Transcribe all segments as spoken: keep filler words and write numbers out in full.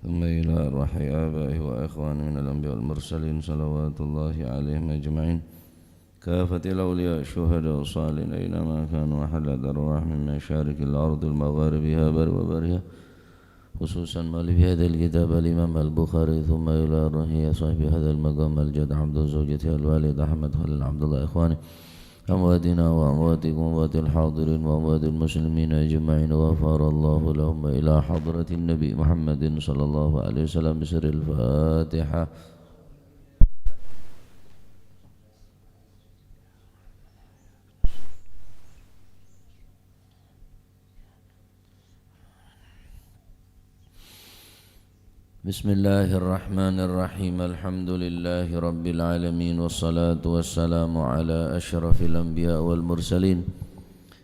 ثم إلى أرواح آبائه وإخوانه من الأنبياء والمرسلين صلوات الله عليهم أجمعين، كافة الأولياء الشهداء الصالحين أينما كانوا، وحلت أرواحهم من مشارق الأرض ومغاربها برها وبحرها، خصوصا مؤلف هذا الكتاب الإمام البخاري، ثم إلى أرواح صاحب هذا المقام الجد عبده وزوجته الوالد أحمد خليل عبد الله إخوانه، أمواتنا وأمواتكم وأموات الحاضرين وأموات المسلمين أجمعين، غفر الله لهم، إلى حضرة النبي محمد صلى الله عليه وسلم بسر الفاتحة. بسم الله الرحمن الرحيم. الحمد لله رب العالمين، والصلاة والسلام على أشرف الأنبياء والمرسلين،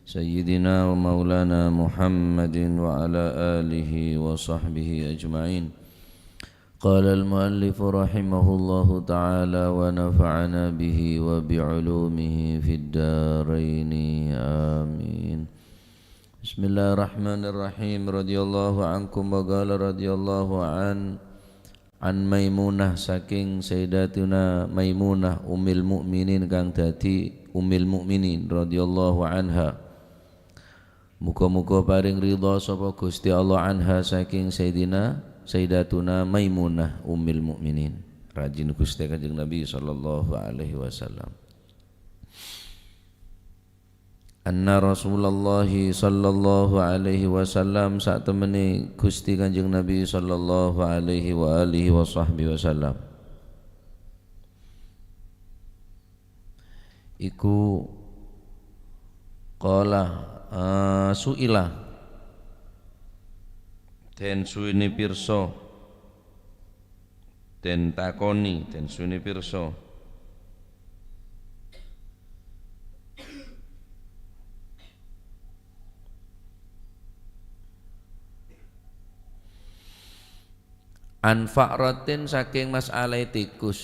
سيدنا ومولانا محمد وعلى آله وصحبه أجمعين. قال المؤلف رحمه الله تعالى ونفعنا به وبعلومه في الدارين، آمين. Bismillahirrahmanirrahim. Radhiyallahu ankum wa qala radhiyallahu an, an Maimunah, saking Sayyidatuna Maimunah Ummil Mukminin kang dadi Ummil Mukminin radhiyallahu anha. Muga-muga paring ridha sapa Gusti Allah anha saking Sayyidina Sayyidatuna Maimunah Ummil Mukminin, rajin Gusti Kanjeng Nabi sallallahu alaihi wasallam. Anna Rasulullah sallallahu alaihi wasallam, satemene Gusti Kanjeng Nabi sallallahu alaihi wa alihi wa sahbihi wasallam, iku qala, eh, su'ila, den suwene pirsa, den takoni, den suwene pirsa. An fa'ratin, saking mas'alahe tikus.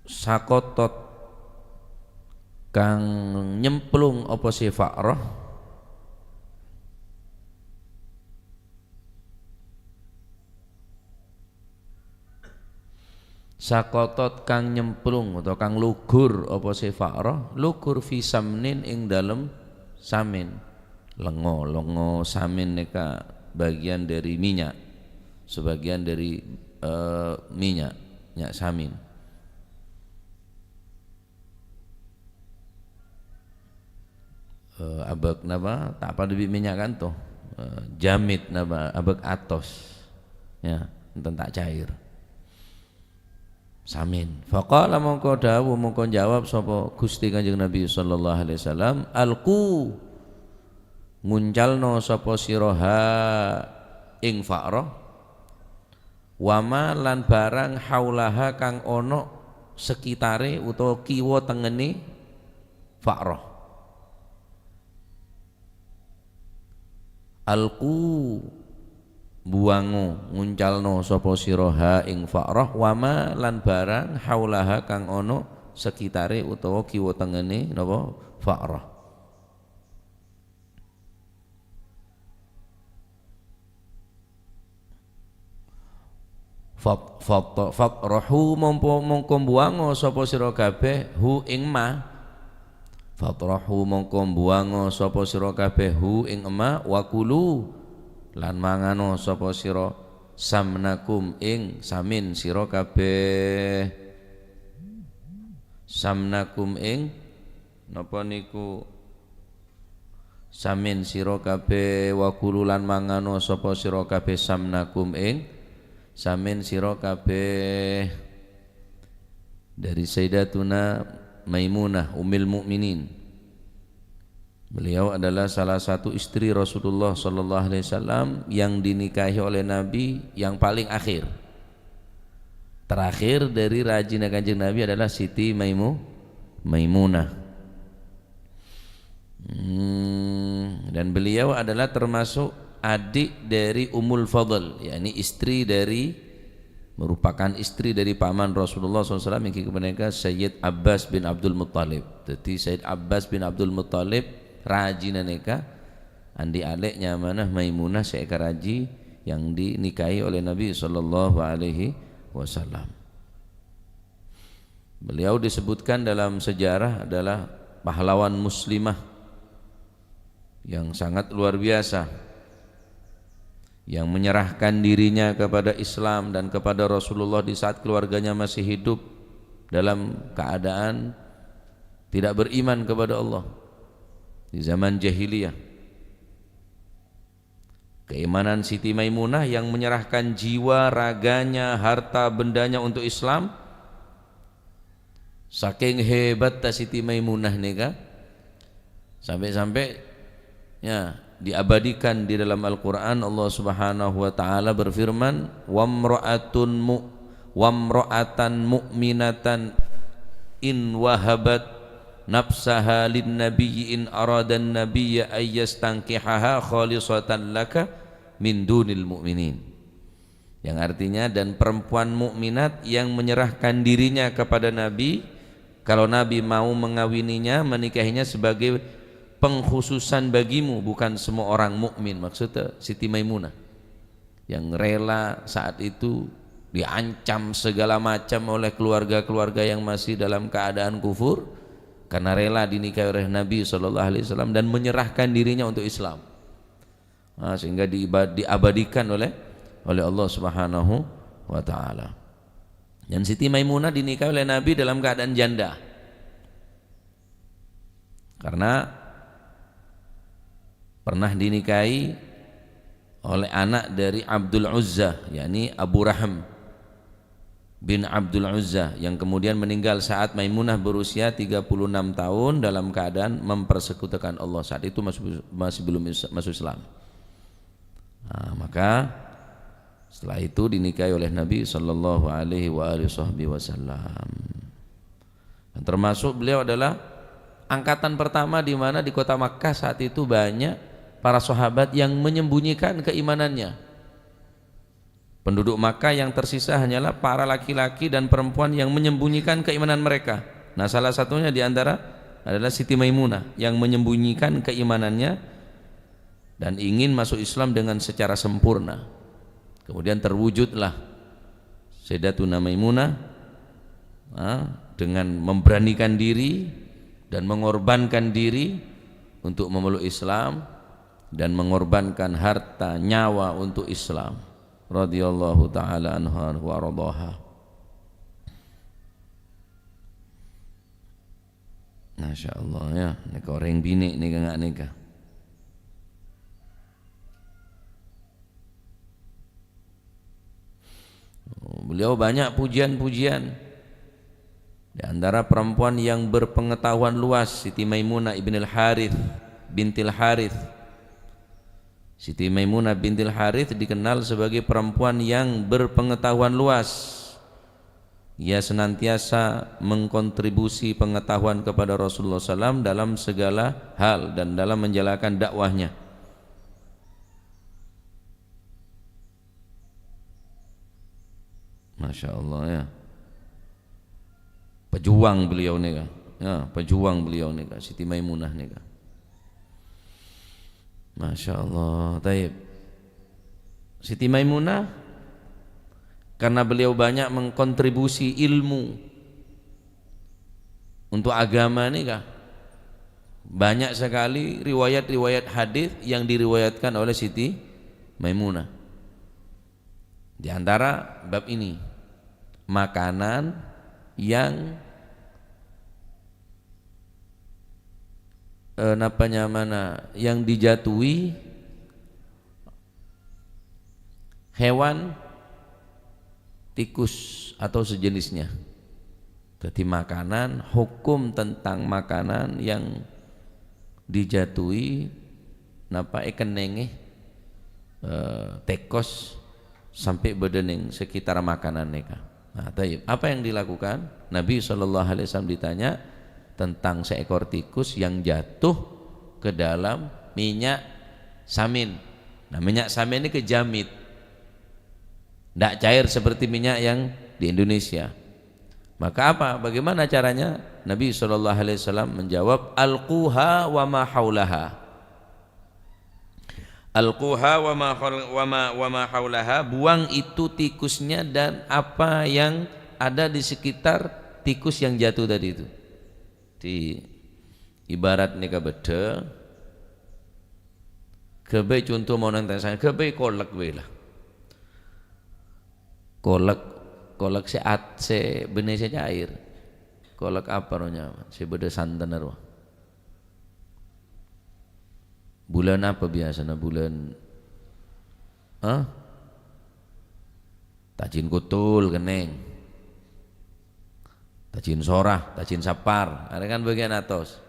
Sakotot kang nyemplung apa se fa'rah. Sakotot kang nyemplung utawa kang lugur apa se fa'rah, lugur fi samnin ing dalem samin. Lengo, lengo samin neka bagian dari minyak, sebagian dari, eh, minyak, minyak samin. Eh, abak napa? Ta' padha bi' minyak kanto. Eh, jamit napa? Abak atos. Ya, enten ta' cair. Samin. Faqala, mongko dawuh, mongko jawab sapa Gusti Kanjeng Nabi sallallahu alaihi wasallam, "Alqu, nguncalno sapa sira ha ing fa'rah, wa ma lan barang haulaha kang ana sekitare utawa kiwa tengene fa'rah." Alqu, buwango, nguncalno sapa sira ha ing fa'rah, wa ma lan barang haulaha kang ana sekitare utawa kiwa tengene napa fa'rah. Fat-, fat-, fatrahu mompo-, mongko mbuwango sapa sira kabeh hu ing ma. Fatrahu mongko mbuwango sapa sira kabeh hu ing ma, wa kulu, lan mangano sapa sira samnakum ing samin sira kabeh. Samnakum ing napa niku? Samin sira kabeh, wa kulu lan mangano sapa sira kabeh samnakum ing samin sira kabeh. Dari Sayyidatuna Maimunah Ummil Mukminin. Beliau adalah salah satu istri Rasulullah sallallahu alaihi wasallam yang dinikahi oleh Nabi yang paling akhir. Terakhir dari rajina Kanjeng Nabi adalah Siti Maimu-, Maimunah. Hmm, dan beliau adalah termasuk adik dari Ummul Fadl, yakni istri dari, merupakan istri dari paman Rasulullah sallallahu alaihi wasallam, inggih punika Sayyid Abbas bin Abdul Muttalib. Jadi Sayyid Abbas bin Abdul Muttalib rajina neka andi' alè' nyamana Maimunah sè èkaraji yang dinikahi oleh Nabi sallallahu alaihi wasallam. Beliau disebutkan dalam sejarah adalah pahlawan muslimah yang sangat luar biasa, yang menyerahkan dirinya kepada Islam dan kepada Rasulullah di saat keluarganya masih hidup dalam keadaan tidak beriman kepada Allah di zaman jahiliyah. Keimanan Siti Maimunah yang menyerahkan jiwa, raganya, harta bendanya untuk Islam. Saking hebatta Siti Maimunah nèka, sampai-sampai, ya, diabadikan di dalam Al-Qur'an, Allah Subhanahu wa Ta'ala berfirman, "Wamra'atun mu-, wamra'atan mu'minatan in wahabat nafsaha lin nabiyyi in aradan nabiyya ayyastankihaha khalisatan laka min dunil mu'minin." Yang artinya, dan perempuan mukminat yang menyerahkan dirinya kepada Nabi, kalau Nabi mau mengawininya, menikahinya sebagai pengkhususan bagimu, bukan semua orang mukmin. Maksudnya Siti Maimunah yang rela saat itu diancam segala macam oleh keluarga-keluarga yang masih dalam keadaan kufur, karena rela dinikahi oleh Nabi Shallallahu Alaihi Wasallam dan menyerahkan dirinya untuk Islam. Nah, sehingga diiba-, diabadikan oleh, oleh Allah Subhanahu wa Ta'ala. Dan Siti Maimunah dinikahi oleh Nabi dalam keadaan janda. Karena pernah dinikahi oleh anak dari Abdul Uzza, yakni Abu Raham bin Abdul Uzza, yang kemudian meninggal saat Maimunah berusia tiga puluh enam tahun dalam keadaan mempersekutukan Allah. Saat itu masih, masih belum is-, masuk Islam. Nah, maka setelah itu dinikahi oleh Nabi sallallahu alaihi wa alihi wasallam. Dan termasuk beliau adalah angkatan pertama di mana di kota Makkah saat itu banyak para sahabat yang menyembunyikan keimanannya. Penduduk Makkah yang tersisa hanyalah para laki-laki dan perempuan yang menyembunyikan keimanan mereka. Nah, salah satunya di antara adalah Siti Maimunah yang menyembunyikan keimanannya dan ingin masuk Islam dengan secara sempurna. Kemudian terwujudlah Sayyidatuna Maimunah, ah, dengan memberanikan diri dan mengorbankan diri untuk memeluk Islam dan mengorbankan harta nyawa untuk Islam. Radhiyallahu ta'ala anha wa radhaha. Masya Allah, ya, nèka orèng binè' nèka nga' nèka. Oh, beliau banyak pujian-pujian. Di antara perempuan yang berpengetahuan luas, Siti Maimunah ibnil Harith bintil Harith. Siti Maimunah bintil Harith dikenal sebagai perempuan yang berpengetahuan luas. Ia senantiasa mengkontribusi pengetahuan kepada Rasulullah sallallahu alaihi wasallam dalam segala hal dan dalam menjalankan dakwahnya. Masya Allah, ya. Pejuang beliau nèka. Ya, pejuang beliau nèka, Siti Maimunah nèka. Masya Allah, taib. Siti Maimunah, karena beliau banyak mengkontribusi ilmu untuk agama nèka, banyak sekali riwayat-riwayat hadis yang diriwayatkan oleh Siti Maimunah. Di antara bab ini, makanan yang, eh, napa nyamana, yang dijatuhi hewan tikus atau sejenisnya. Jadi makanan, hukum tentang makanan yang dijatuhi napa èkennèngè, eh, tèkos sampè' bâdâ nèng sekitar makanan nèka. Nah, taib. Apa yang dilakukan? Nabi sallallahu alaihi wasallam ditanya tentang seekor tikus yang jatuh ke dalam minyak samin. Nah, minyak samin ini kejamit. Ndak cair seperti minyak yang di Indonesia. Maka apa? Bagaimana caranya? Nabi sallallahu alaihi wasallam menjawab, "Alquha wa ma haulaha." Alquha wa ma khal-, wa ma, wa ma haulaha, buang itu tikusnya dan apa yang ada di sekitar tikus yang jatuh tadi itu. Di ibarat nèka bâdâ, ghâbây conto mon enten saè, ghâbây kolek bhâi la. Kolek, kolek sè at-, sè bânnè sè cair. Kolek apa rowa nyamana? Sè bâdâ santenna rowa. Bulân apa biyasana? Bulân, hah? Tajin kutul kennèng. Tajin sora, tajin sapar. Arèya kan bâgiyân atos.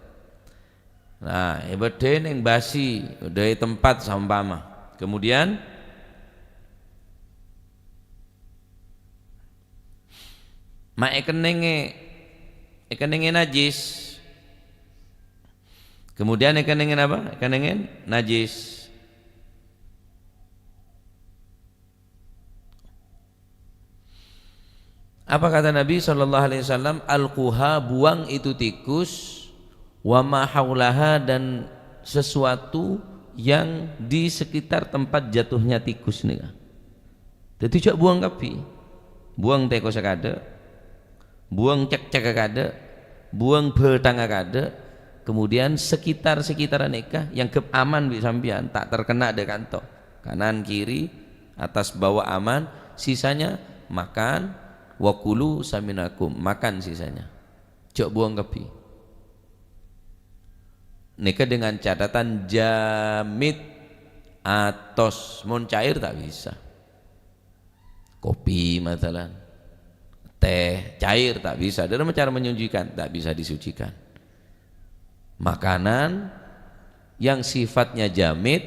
Nah, èbâddhâi neng basi, dâri tempat saompama. Kemudian, ma' èkennèngè, èkennèngè najis. Kemudian èkennèngè apa? Èkennèngè najis. Apa kata Nabi sallallahu alaihi wasallam? "Alquha, buang itu tikus, wa ma haulaha, dan sesuatu yang di sekitar tempat jatuhnya tikus nèka." Dhâddhi jhâ' buang kabbhi. Buang tèkossa kaadâ', buang cekcekka kaadâ', buang bâthângnga kaadâ', kemudian sekitar-sekitarra nèka èangghep aman bi' sampèyan, ta' terkena dâ' kanto. Kanan, kiri, atas, bawah aman, sisanya makan, wa kulu saminakum, makan sisanya. Jhâ' buang kabbhi. Nèka dengan catatan jamit, atos, mon cair ta' bisa. Kopi, masalan, teh, cair, ta' bisa. Dâ' remma cara menyucikan? Ta' bisa disucikan. Makanan yang sifatnya jamit,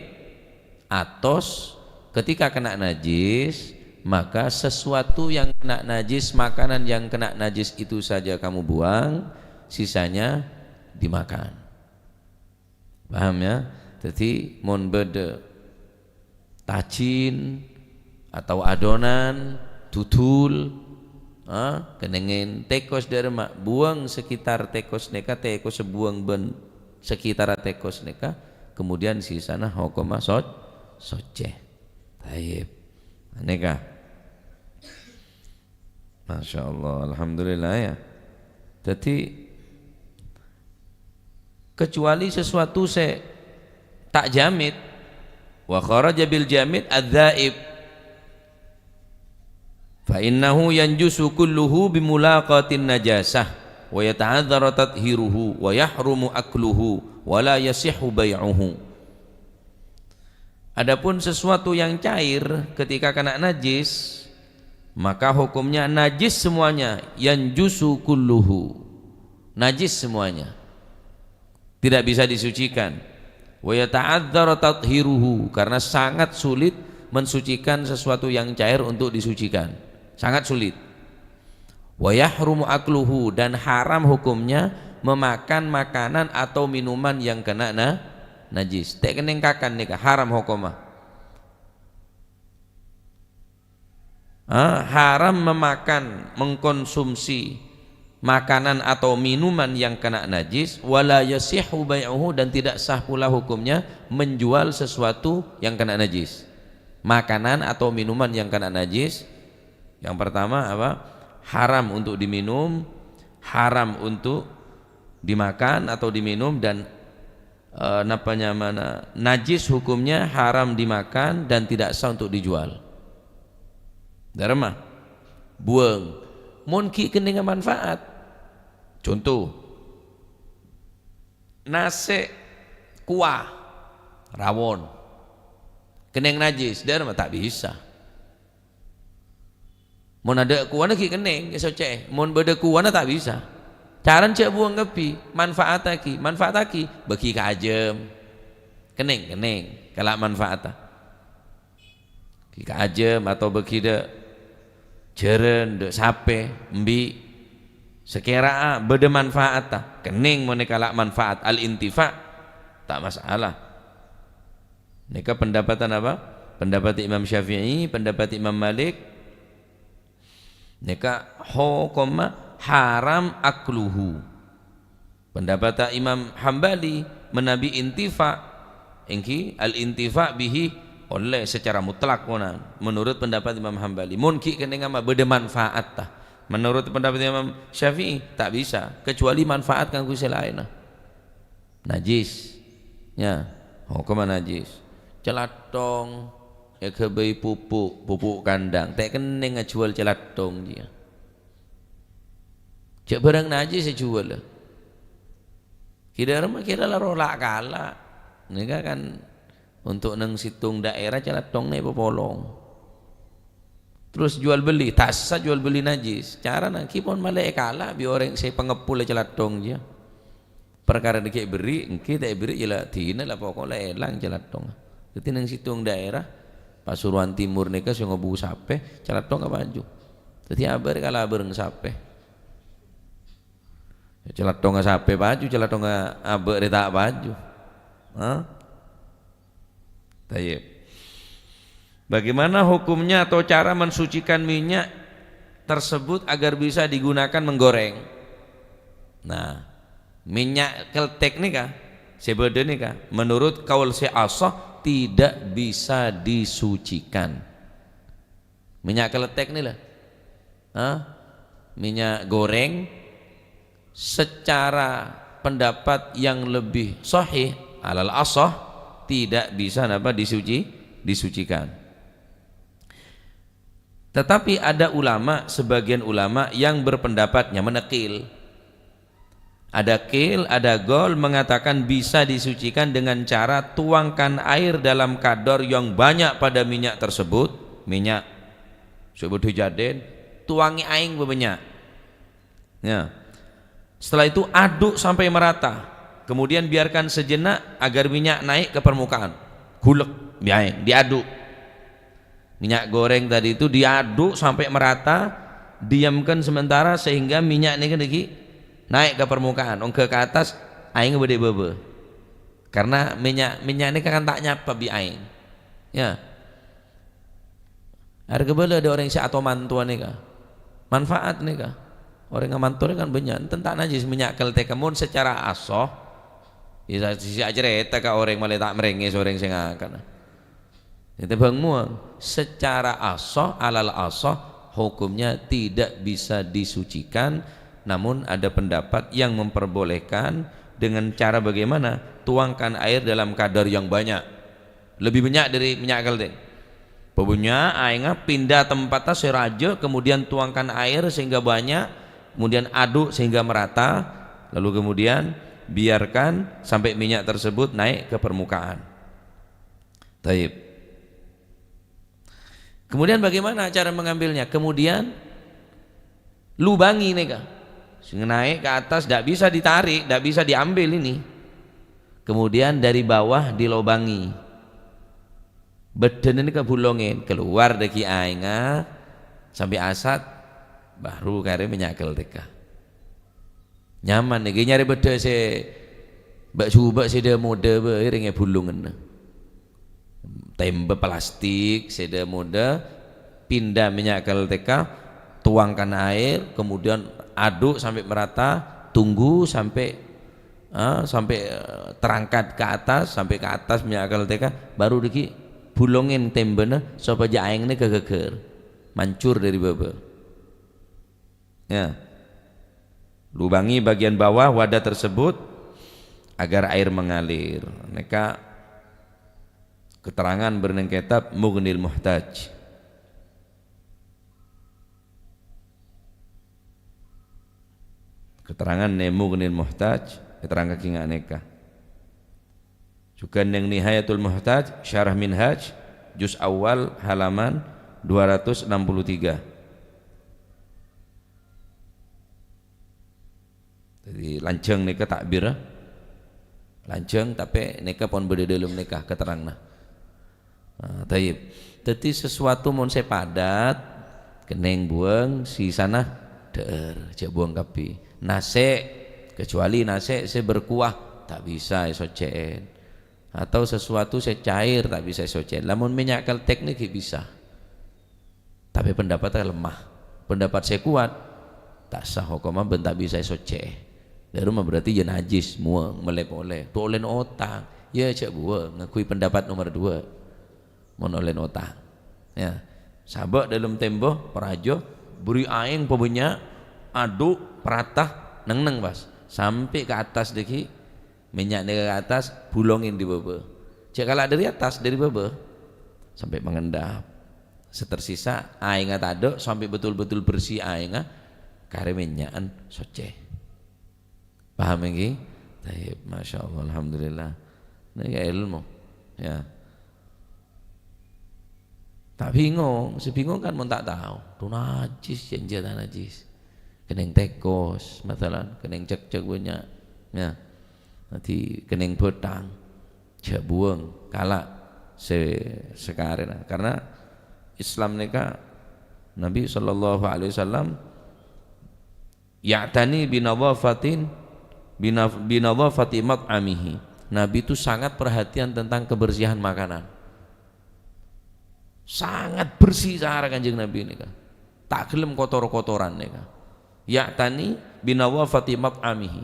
atos, ketika kena najis, maka sesuatu yang kena najis, makanan yang kena najis itu saja kamu buang, sisanya dimakan. Paham, ya? Dhâddhi, mon bâdâ tajin atau adonan, dudul, ah, kennèngè tèkos dâ' remma, buang sekitar tèkos nèka, tèkossa buang bân sekitarra tèkos nèka, kemudian sisana hokomma soc-, soccè. Tayyib. Nèka. Masya Allah, alhamdulillah, ya. Dhâddhi, kecuali sesuatu sè ta' jamit, wa kharaja bil jamit adz-dzaib, fa innahu yanjusu kulluhu bi mulaqatin najasah, wa yata'adzdzaru tathiruhu, wa yahrumu akluhu, wa la yasihhu bai'uhu. Adapun sesuatu yang cair ketika kena najis, maka hukumnya najis semuanya, yanjusu kulluhu. Najis semuanya. Tidak bisa disucikan. Wa yata'adzdzaru tathiruhu, karena sangat sulit mensucikan sesuatu yang cair untuk disucikan. Sangat sulit. Wa yahrumu akluhu, dan haram hukumnya memakan makanan atau minuman yang kena na-, najis. Ta' kennèng kakan nèka, haram hokomma. Ah, haram memakan, mengkonsumsi makanan atau minuman yang kena najis, wa la yasihhu bai'uhu, dan tidak sah pula hukumnya menjual sesuatu yang kena najis. Makanan atau minuman yang kena najis, yang pertama apa? Haram untuk diminum, haram untuk dimakan atau diminum, dan, eh, napa nyamana, najis hukumnya haram dimakan dan tidak sah untuk dijual. Dâ' remma? Buang. Mon ghi' kennèngnga manfaat. Conto, nasè', kowa, rawon. Kennèng najis, dâ' remma? Ta' bisa. Mon adâ' kowana ghi' kennèng èsoccè'è. Mon bâdâ kowana ta' bisa. Carana jhâ' buwâng kabbhi, manfa'attaghi, manfa'attaghi, bâghi ka ajâm. Kennèng, kennèng, kala' manfa'atta. Bâghi ka ajâm atau bâghi dâ' jhârân, dâ' sapè, embi'. Sakèra'a bâdâ manfa'atta, kennèng mon èkala' manfa'at, al-intifa', ta' masalah. Nèka pendapatta apa? Pendapatta Imam Syafi'i, pendapatta Imam Malik. Nèka hokomma haram akluhu. Pendapatta Imam Hambali manabi intifa', Èngghi al-intifa bihi ollè secara mutlak, konan, menurut pendapat Imam Hambali. Mon ghi' kennengnga ma' bâdâ manfaatta. Menurut pendapat Imam Syafi'i, ta' bisa, kecuali manfaat kaangghuy sè laènna. Najis. Ya, hokomma najis. Calathong, èghâbây pupuk, pupuk kandang. Ta' kennengnga ajhuwâl calathong, jiyâ. Jhâ' bhârâng najis èjhuwâl. Kira-kira kira la rola' kala'. Nèka kan untuk neng sèttong daerah calathongnga èpapolong. Terus jual beli, tassa jual beli najis. Carana ghi' pon malè èkala' bi' orèng sè pangeppolla calathong jiyâ. Parkara ghi' èberri', èngghi ta' èberri' jiyâ la dina la pokok la èlang calathongnga. Dhâddhi neng sèttong daerah Pasuruan Timur nèka sè ngobu sapè, calathongnga paju. Dhâddhi abâ' rè kala' bhâreng sapè. Calathongnga sapè paju, calathongnga abâ' rè ta' paju. Hah? Tayyib. Bagaimana hukumnya atau cara mensucikan minyak tersebut agar bisa digunakan menggoreng? Nah, minyak keltek nèka, sè bâdâ nèka, menurut kaul sè asah tidak bisa disucikan. Minyak keltek nèka, ha? Minyak goreng secara pendapat yang lebih sahih, alal asah, tidak bisa napa disuci, disucikan. Tetapi ada ulama, sebagian ulama yang berpendapat, nyamana qil. Ada qil, ada qaul mengatakan bisa disucikan dengan cara tuangkan air dalam kadar yang banyak pada minyak tersebut, minyak sè bâdâ jhâdhân, tuangè aèng bâbânnya'. Ya. Setelah itu aduk sampai merata. Kemudian biarkan sejenak agar minyak naik ke permukaan. Ghulek, bi' aèng, diaduk. Minyak goreng tadi itu diaduk sampai merata, diamkan sementara sehingga minyak nèka nèka naik ke permukaan, ongghâ ka attas, aèng bâdâ è bâbâ. Karena minyak, minyak nèka kan ta' nyapa bi' aèng. Ya. Arè kabâlâ dâ' orèng sè ato mantowa nèka. Manfaat nèka. Orèng amanto nèka kan bânnya', enten ta' najis minyak keltek mon secara asah. Ya, sè acarèta ka orèng malè ta' mèrèngès orèng sè ngakan. Ente bhâng muang. Secara asah, alal asah, hukumnya tidak bisa disucikan, namun ada pendapat yang memperbolehkan dengan cara bagaimana? Tuangkan air dalam kadar yang banyak. Lebih banyak dari minyak keltek. Pabânnya' aèngnga pinda tempatta sè rajâ, kemudian tuangkan air sehingga banyak, kemudian aduk sehingga merata, lalu kemudian biarkan sampai minyak tersebut naik ke permukaan. Taib. Kemudian bagaimana cara mengambilnya? Kemudian lubangi nèka. Sehingga naik ke atas, ndak bisa ditarik, ndak bisa diambil ini. Kemudian dari bawah dilobangi. Bâddhâna nèka bulongè, keluar dâgghi' aèngnga, sambi asat, baru karè mènyakel tèka. Nyaman nèka, nyarè bâddhâ sè bâ'-jhubâ' sè dâ-modâ bhâi rèngè bulunganna. Tèmbhâ plastik sè dâ-modâ, pinda mènyakel tèka, tuangkan air, kemudian aduk sampai merata, tunggu sampai, ah, sampai, eh, terangkat ke atas, sampai ke atas mènyakel tèka, baru dâgghi' bulongè tèmbhâna sopajâ aèngnga ghâghâr, mancur dâri bâbâ. Ya. Lubangi bagian bawah wadah tersebut agar air mengalir. Nèka keterangan bâri' neng kètab Mughnil Muhtaj. Keterangan neng Mughnil Muhtaj, keterangan kèngèng nèka. Jhughân neng Nihayatul Muhtaj, Syarah Minhaj, juz awal, halaman dua ratus enam puluh tiga. Jadi, lanjhâng nèka takbir, lanjhâng, tapè nèka pon bâdâ dâlem nèka keteranganna. Ah, taib. Dhâddhi, sesuatu mon sè padat, kennèng buwâng, sisana dhâ'âr, jhâ' buwâng kabbhi. Nasè', kecuali nasè' sè berkuah, ta' bisa èsoccè'è. Atau sesuatu sè cair, ta' bisa èsoccè'è. Lamon mènyakel tèknik ghi' bisa. Tapè pendapatta lemah. Pendapat sè kowat, ta' sah hokomma bân ta' bisa èsoccè'è. Dârâmma berarti ya najis, muwâng, mellè polè. Dhu ollèna otang. Ya, jhâ' buwâng, ngagghuy pendapat nomor dua. Mon ollèna otang. Ya. Sabâ' dâlem tèmbhâ, parajâ, bâri' aèng pabânnya', adhu', parata, neng-neng pas. Sampè' ka attas dâgghi', mènnya' nèka ka attas, bulongè dâri bâbâ. Jhâ' kala' dâri attas, dâri bâbâ. Sampè' pangendap. Sè tersisa, aèngnga tadâ', sampè' betul-betul bersih aèngnga, karè mènnya'an soccè. Paham ènggi? Tayyib, Masya Allah, Alhamdulillah. Nèka èlmo. Ya. Ta' bingung, sè bingung kan mon ta' tao. Dhu najis, jhâ' ta' najis. Kennèng tèkos, masalan, kennèng cekcek bânnya'. Ya. Dhâddhi kennèng bhâthang. Jhâ' buwâng, kala' sè sakarèna. Karena Islam nèka Nabi sallallahu alaihi wasallam ya'tani binadhafatin, binaf-, binadhafati mat'amihi. Nabi itu sangat perhatian tentang kebersihan makanan. Sangat bersih cara Kanjeng Nabi nèka. Ta' ghellem kotor-kotoran nèka. Ya'tani binadhafati mat'amihi.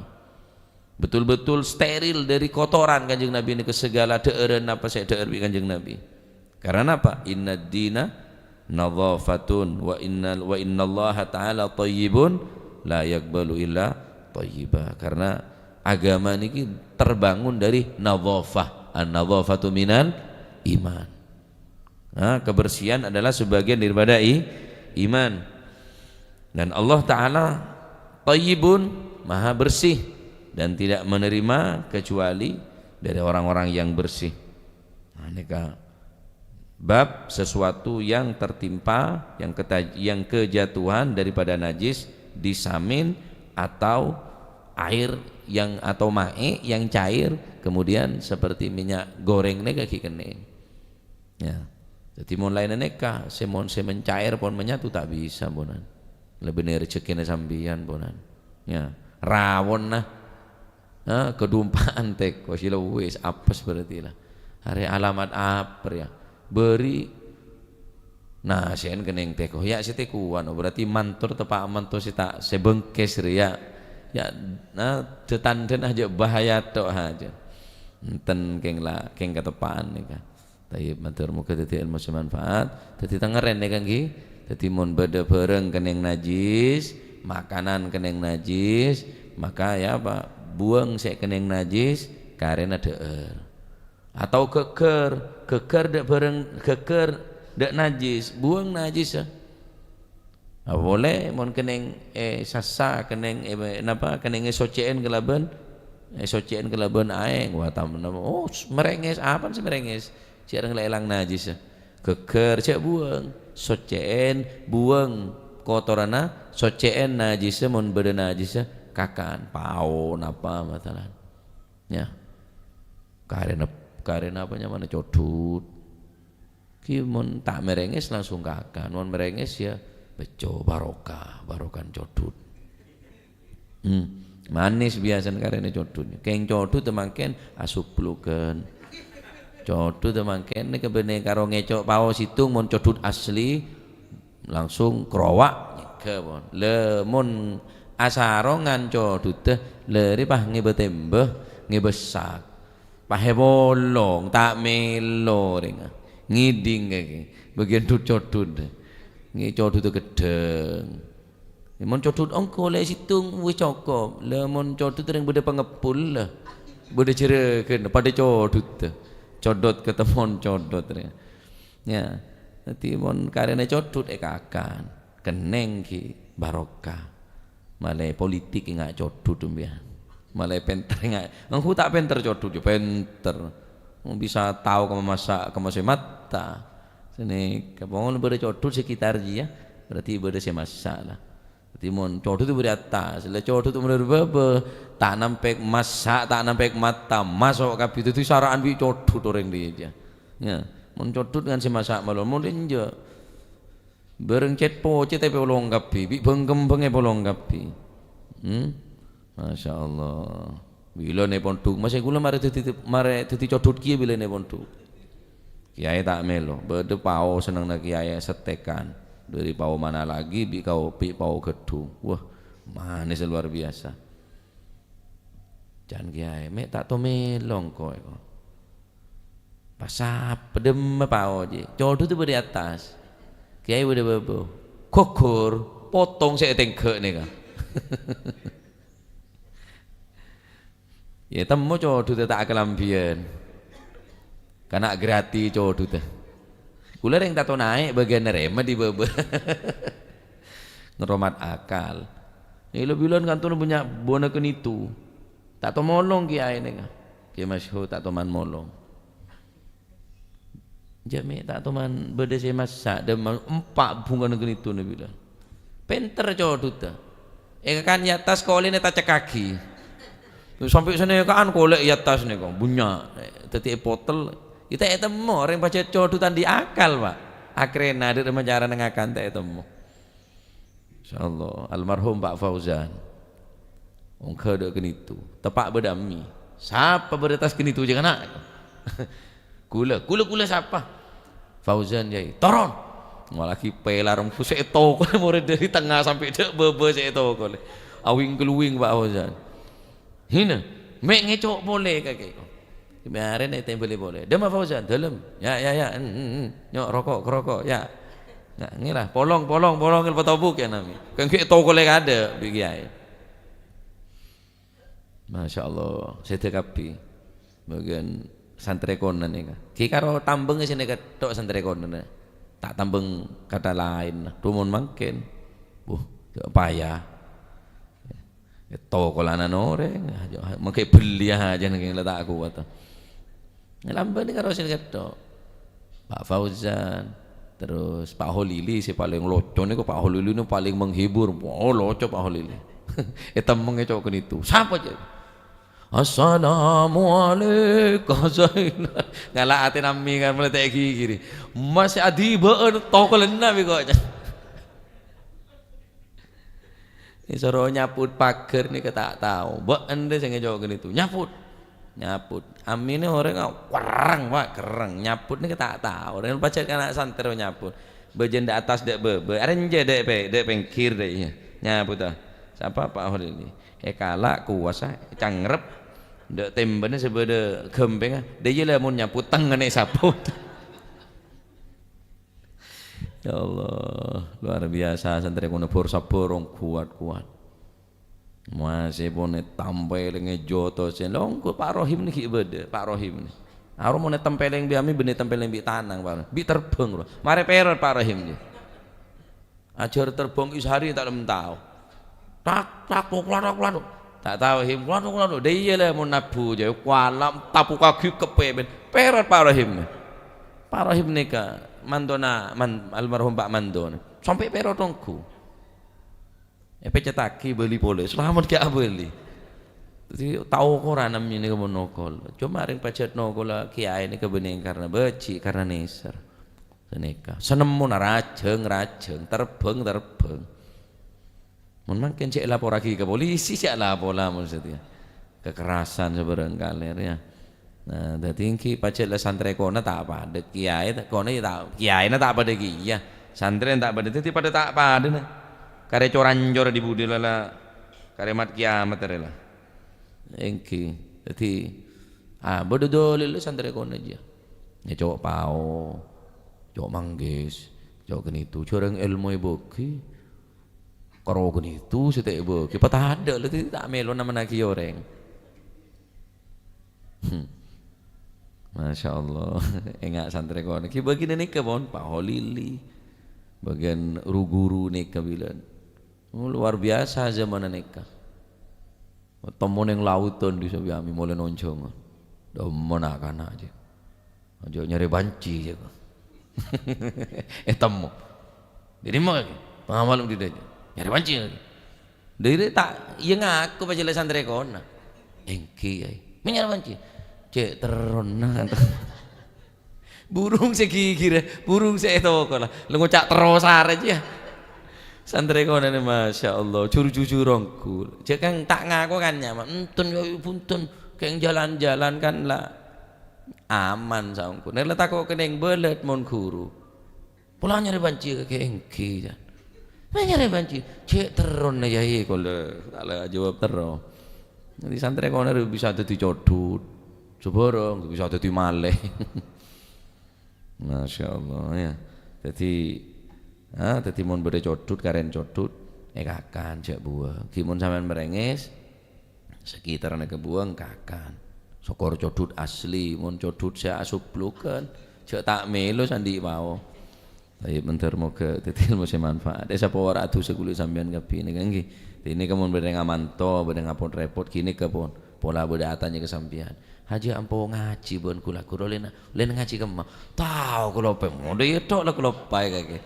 Betul-betul steril dari kotoran Kanjeng Nabi nèka, segala dhâ'ârân apa sè èdhâ'âr bi' Kanjeng Nabi. Karena apa? Innad dina nadhafatun wa innal, wa innallaha ta'ala thayyibun la yaqbalu illa thayyiba. Karena agama niki terbangun dari nadhafah. An-nadhafatu minal iman. Nah, kebersihan adalah sebagian daripada i-, iman. Dan Allah Ta'ala thayyibun, maha bersih, dan tidak menerima kecuali dari orang-orang yang bersih. Nah, nèka bab sesuatu yang tertimpa, yang keta-, yang kejatuhan daripada najis, disamin atau air yang, atau ma'è yang cair, kemudian seperti minyak goreng nèka ghi' kennèng. Ya. Dhâddhi mon laènna nèka, sè mon sè mencair pon menyatu ta' bisa, ponan. Lebbi nè rejhekkèna sampèyan, ponan. Ya. Rawonna. Ha, kadumpa'an tèkos, la wis apes berarti la. Arè alamat apa rèya? Bâri' nasè'en kennèng tèkos. Ya, sè tèkowan, berarti mantor tepa' mantor sè ta', sè bengkes rèya. Ya, nah, dâ-tandhâna jhâ' bahaya tok hajâ. Enten kèng la, kèng kateppa'an nèka. Tayyib, mator moghâ dhâddhi èlmo sè manfaat. Dhâddhi tangèrèn nèka ngghi. Dhâddhi mon bâdâ bhârâng kennèng najis, makanan kennèng najis, maka ya apa? Buwâng sè kennèng najis, karèna dhâ'âr. Atau ghâgghâr, ghâgghâr dâ' bhârâng, ghâgghâr dâ' najis, buwâng najis, ya. Apa polè mon kennèng èsassa, kennèng è-, napa, kennèng èsoccè'èn kalabân, èsoccè'èn kalabân aèng, wah, tam-, napa, oh, s-, merengès, apana sè merengès? Jhâ' rèng la èlang najis. Ghâgghâr, jhâ' buwâng. Soccè'èn, buwâng kotoranna, soccè'èn najis, mon bâdâ najis, kakan, pao, napa, masalan. Ya. Karèna, karèna apa nyamana codhut. Ki mon ta' merengès langsung kakan. Mon merengès ya becco, barokah, barokah codhut. Hmm. Manis biasana karèna codhut. Kèng codhut mangkèn asuplugan. Codhut mangkèn nèka bânnè karo ngèco' pao sèttong mon codhut asli. Langsung krowa' nyèngghâ, pon. Lè, mon asarongan codhuddhâ, lè rè pas ngèbâ tèmbhâ, ngèbâ sak. Pas èpolong, ta' mèlo rèngnga. Ngèdhing kakè. Bâgiyân dhut-codhut. Ngè codhuddhâ ghâddhâng. Mon codhut ongghu lè sèttong, wis cokop. Lè mon codhut rèng bâdâ pangeppul, lè. Bâdâ jherrâghân, padâ codhuddhâ. Codhut katemmon codhut rè. Ya, dhâddhi mon karèna codhut èkakan, kennèng ghi' barokah. Malè politik enga' codhut, sampèyan. Malè pènter enga', engko' ta' pènter codhut, ya pènter. Wong bisa tao ka mamassa', ka masè matta. Sènè, ka pokokna bâdâ codhut sekitar jiyâ, berarti bâdâ sè massa' la. Dhâddhi mon codhut bâri' attas, la codhut mon bâbâ, ta' nampèk massa', ta' nampèk matta, maso' kabbhi. Dhâddhi sara'an bi' codhut orèng dhiyâ. Ya, mon codhut kan sè massa' malolo, mon enjâ'. Bârâng cèt pocèt èpolong kabbhi, bi' bâng-kembâng èpolong kabbhi. Hmm? Masya Allah. Bilâna pondhuk, masè kaulâ marè dhâddhi, marè dhâddhi codhut kèya bilâna pondhuk. Kèyaè ta' mèlo, bâdâ pao sennengnganna kèyaè sèttèkan. Dâri pao mana lagi bi' kao-, bi' pao ghâddhung. Wah, manis luar biasa. "Can Kèyaè, mè' ta' to mèlong koè ko'." Pas sapa, "Dâmma pao jiyâ?" "Codhuta bâdâ è attas." "Kèyaè bâdâ bâbâ." "Ghughur, potong sè ètèngghâ' nèka." Yâ, temmo codhuta ta' akalambhiyân. Kana' grati codhuta. Kulâ rèng tanto naè' bâgiyân narèma dhi bâbâ. Ngeromat akal. Èlo-bilon kantona bânnya' bâna kanitu. Ta' to molong kèyaè nèka. Kèyaè masyhur ta' toman molong. Jâ' mè' ta' toman bâdâ sè massa', dâmma empa' bungkana ganitona bilân. Pènter codhuta. Èkakan è attas kolèna ètacekkaghi. Sampè' sanèka'an kolè' è attas nèka, bânnya'. Dâddhi èpotel. Kita ètemmo, orèng pajhât codhuta andi' akal, Pak. Akhèrra dâ' remma carana ngakan ta' ètemmo. Insyaallah, almarhum Pak Fauzan. Ongghâ dâ' kanitu. Teppa' bâdâ ammi. Sapa bâdâ attas kanitu, jhâ' kana'? Kulâ, kulâ, kulâ sapa? Fauzan, Yai. Toron! Malagi pèlar, engko' sè ètokolè morè dâri tengnga sampè' dâ' bâbâ sè ètokolè. Awing-kalowing Pak Fauzan. Hina, mè' ngèco' polè kakè. Marèna ètèmbâli polè. "Dâmma Fauzan, dâlem." "Ya, ya, ya. En, en, en. Nyo', roko', roko', ya." Nah, ngèla, "Polong, polong, polong, el patobuk ya nami." Kan ghi' tokolè kadâ', bi' kèyaè. Masya Allah, sèdhâ kabbhi. Bâgiyân santrè konana nèka. Ghi' karo tambâng sè nèka tok santrè konana. Ta' tambâng kata laèn. Dhu mon mangkèn. Wuh, paya. Ètokolanan orèng, mangkè belliyâ hajâna kèng la ta' kowat. Lambâna karo sè kètto'. Pak Fauzan, terus Pak Holili sè palèng loco nèko, Pak Holili nèko palèng menghibur. Oh, loco Pak Holili. Ètemmengè cowok kanitu. Sapa, cè'? "Assalamualaikum, Zainal." Ngala' atè nami kan, mlè ta' èghighiri. Masè adhibâ'ân tokolanna bi' kok, cè'. Èsoro nyaput paghâr nèka ta' tao. Bâ'ân rè sè ngèco' kanitu. Nyaput. Nyaput. Amminè orèng kerrèng, Pak, kerrèng. Nyaput nèka ta' tao. Orèng pajhât kana' santrè nyaput. Bâjâna dâ' attas dâ' bâbâ. Arèya dâ' pè-, dâ' pèngghir dâ' iyâ. Nyaput, ah. Sapa, Pak Holi ini? Èkala', kowasa, ècangrep. Dâ' tèmbâna sè bâdâ ghâmpèngnga. Dâ' iyâ la mon nyaput tengnganna èsaput. Ya Allah, luar biasa santrè kono bor-sabbor rong kuat-kuat. Masè pon ètampèlèngè joto sè longko Pak Rohim nè ghi' bâdâ, Pak Rohim nè. Aro mon ètampèlèng bi' ami bânnè ètampèlèng bi' tanang, Pak Rohim. Bi' terbhâng, bro. Marè pèrot Pak Rohim nè. Ajhâr terbhâng Izhari ta' lem tao. Tak, tak, kok, kok, kok. Ta' tao, Him, kok, kok, kok. Dâ' iyâ la mon nabbhu jâ, kualam, tapukaghi keppè bân. Pèrot Pak Rohim. Pak Rohim nèka, mantona, man-, almarhum Pak Mando. Sampè' pèrot ongghu. Èpècèttaghi bâli polè. Salamet ghi' abâli. Dâddhi, tao koran amminè ka mon nokol. Coma rèng pajhât nokola kèyaè nèka bânnè karna bâji', karna nèser. Sanèka. Sanemmona rajhâng-rajhâng, terbhâng-terbhâng. Mon mangkèn cè' laporraghi ka polisi, cè' lapola mon satèya. Kekerasan sabârâng kalèr, ya. Nah, dâddhi èngghi pajhât la santrè kona ta' padâ, kèyaè ta-, kona ya ta', kèyaèna ta' padâ kèya. Santrèna ta' padâ, dâddhi padâ ta' padâna. Karè cor-ancor è budi la, la, karè mat kiamat arè la. Èngghi. Dâddhi, ah, bâdâ dalil santrè kona jiyâ. Nyè cowok pao, cowok manggis, cowok ghânitu, jhârâng èlmo èbâghi. Karo ghânitu sè ta' èbâghi, patadâ' la ta' mèlo namennaghi orèng. Hmm. Masya Allah, enga' santrè kona. Ghi bâgiyânna nèka pon, Pak Holili. Bâgiyân ru-ghuru nèka bilân. Oh, luar biasa zamanna nèka. Temmo neng laotan dissa' bi' ami molaè nonjhâng. Dâmma na'-kana' jiyâ. Aja nyarè banci, jiyâ. Ètemmo. Dâri ma' lagi? Tengah malam didâjâ. Nyarè banci lagi. Dâri ta', iyâ ngaku pajhât la santrè kona. Èngghi, Yai. Mè' nyarè banci. Cè' terrona. Burung sè ghighirâ, burung sè ètokola. Lè ngoca' terro sarè jiyâ. Santrè kona nè, Masya Allah, jur-jujur ongghu. Jhâ' kan ta' ngako kan nyaman. Enten, Yai, bhunten. Kèng jalan-jalan kan la aman saongghuna. Nè la tako' kennèng bâlât mon ghuru. Pola nyarè banci ka kèngghi, jhâ'. Mè' nyarè banci, cè' terrona, Yai, kaulâ. Ta' la jawab terro. Dâddhi santrè koner bisa dâddhi codhut. Sabârâng bisa dâddhi malèng. Masya Allah, ya. Dâddhi, ah, dâddhi mon bâdâ codhut, karèn codhut, èkakan, jhâ' buwâng. Ghi' mon sampèyan marèngès, sakitaranna kabuwâng, kakan. Sokor codhut asli, mon codhut sè asublukan, jhâ' ta' mèlo sandhi' pao. Tayyib, mandhâr moghâ dâddhi ilmu sè manfaat. È, sapowara adusa kaulâ sampèyan kabbhi nèka, ngghi. Dâddhi nèka mon bâdâ ngamanto, bâdâ ngapon-rèpot, ghi nèka pon. Pola bâdâ atanya ka sampèyan. "Hajâ ampo ngajhi bân kaulâ, Ghuru, lèn, lèn ngajhi kemma?" "Tao kaulâ pè, mon dâ' iyâ tok la kaulâ paè kakè."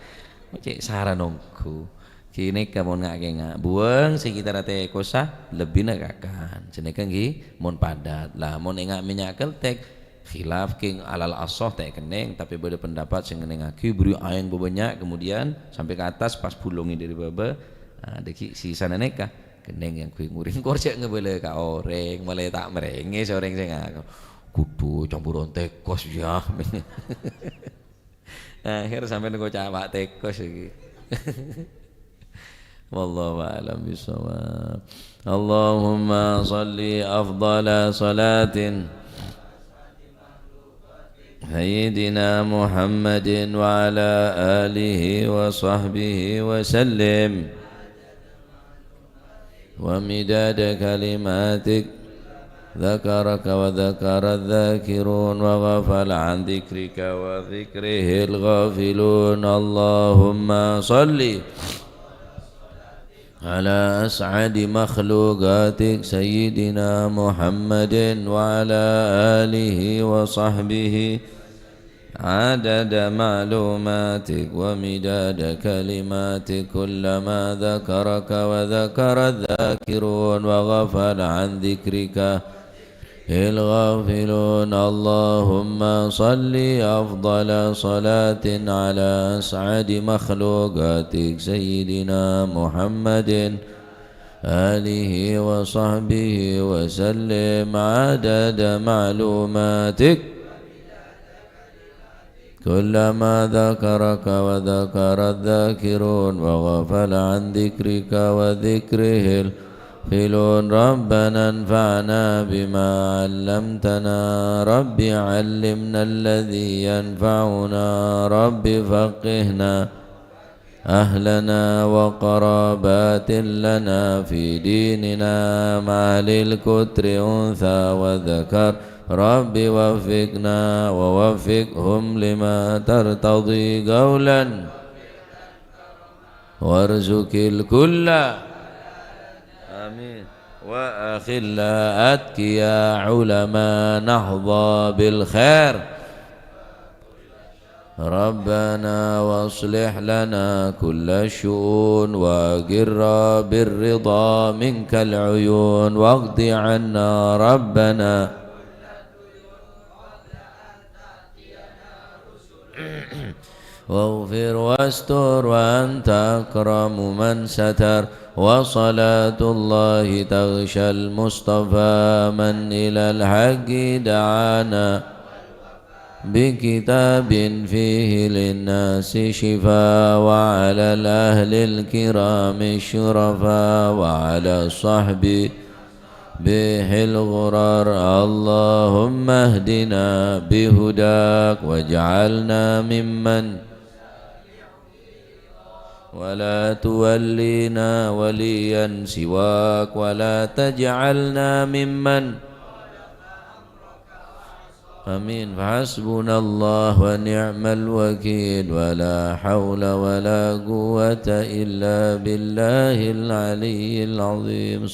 Cè' sara nongghu. Ghi nèka mon nga'-kènga'. Buwâng sakitara tèkossa, lebbina kakan. Sanèka ngghi mon padat. La, mon enga' mènnya' keltek, khilaf kèng alal asoh ta' kennèng, tapè bâdâ pendapat sè ngennèngaghi bâri' aèng bâbânnya', kemudian sampè' ka attas pas bulongè dâri bâbâ, ah, dâgghi' sisana nèka kennèng yang gue nguring kor jhâ' ngabâlâ ka orèng, malè ta' marèngès orèng sè ngako. Kodhu campuran tèkos, ya. Akhèr sampèyan ngoca' apa' tèkos iki. Wallahu a'lam bishawab. Allahumma shalli afdhala shalatin Sayyidina Muhammadin wa ala alihi wa sahbihi wa sallim. ومداد كلماتك ذكرك وذكر الذاكرون وغفل عن ذكرك وذكره الغافلون. اللهم صل على أسعد مخلوقاتك سيدنا محمد وعلى آله وصحبه عدد معلوماتك ومداد كلماتك، كلما ذكرك وذكر الذاكرون وغفل عن ذكرك الغافلون. اللهم صل أفضل صلاة على أسعد مخلوقاتك سيدنا محمد آله وصحبه وسلم عدد معلوماتك. كلما ذكرك وذكر الذاكرون وغفل عن ذكرك وذكره الغافلون. ربنا انفعنا بما علمتنا. رب علمنا الذي ينفعنا. رب فقهنا أهلنا وقرابات لنا في ديننا مع أهل القطر أنثى وذكر. رب وفقنا ووفقهم لما ترتضي قولا وارزق الكل. آمين. وأخلاء أتقياء علماء نحظى بالخير. ربنا وأصلح لنا كل الشؤون وأقر بالرضا منك العيون واقض عنا ربنا واغفر واستر وأنت أكرم من ستر. وصلاة الله تغشى المصطفى من إلى الحق دعانا بكتاب فيه للناس شفاء وعلى الأهل الكرام الشرفاء وعلى الصحب به الغرر. اللهم اهدنا بهداك واجعلنا ممن ولا تولينا وليا سواك ولا تجعلنا ممن آمين. فحسبنا الله ونعم الوكيل ولا حول ولا قوة إلا بالله العلي العظيم.